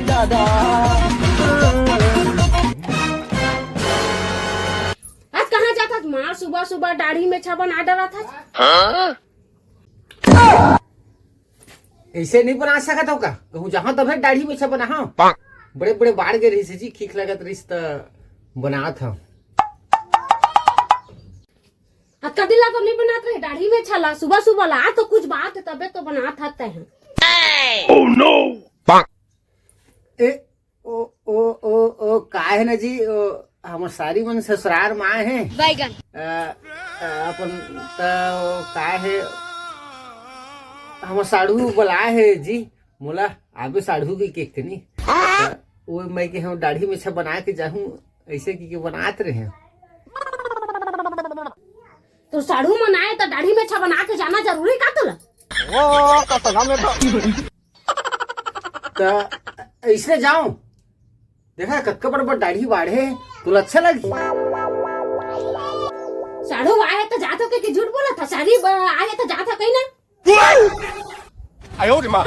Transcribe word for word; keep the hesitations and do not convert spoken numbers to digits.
दादा। आज कहाँ जात हस माँ, सुबह सुबह दाढ़ी मेछा बना डरत हस? ऐसे नहीं बना सकत हो का? कहूँ जहाँ तभे दाढ़ी मेछा बना, हाँ। बड़े बड़े बाढ़ गए रहिस जी, खीख लगत रहिस त बनात हव। आ कदी ला तो नहीं बनात रहे दाढ़ी मेछा ला, सुबह सुबह ला तो कुछ बात है, तबे तो बनात हते हैं। ए, ओ, ओ, ओ, ओ, का है ना जी, ओ, हमर सारी मन ससुरार माँ है। बैगन। अ, अ, अपन त, ओ, का है, हमर साढ़ू बलाए है जी, मोला आबे साढ़ू के केक तनी। त वो मैं के हम दाढ़ी मेछा बना के जाहूँ, ऐसे की के बनात रहे। तो साढ़ू मन आए तो दाढ़ी मेछा बना के जाना जरूरी का तोला? वो का सलाम है तो। त ऐसे जाओ, देखा कतका बड़ बड़ दाढ़ी बाढ़े, तोला अच्छा लगी। साढ़ू आए तो जात हो के, कि झूठ बोला था? साढ़ू ब-, आए तो जात हो कहीं ना। 哎呦我的妈！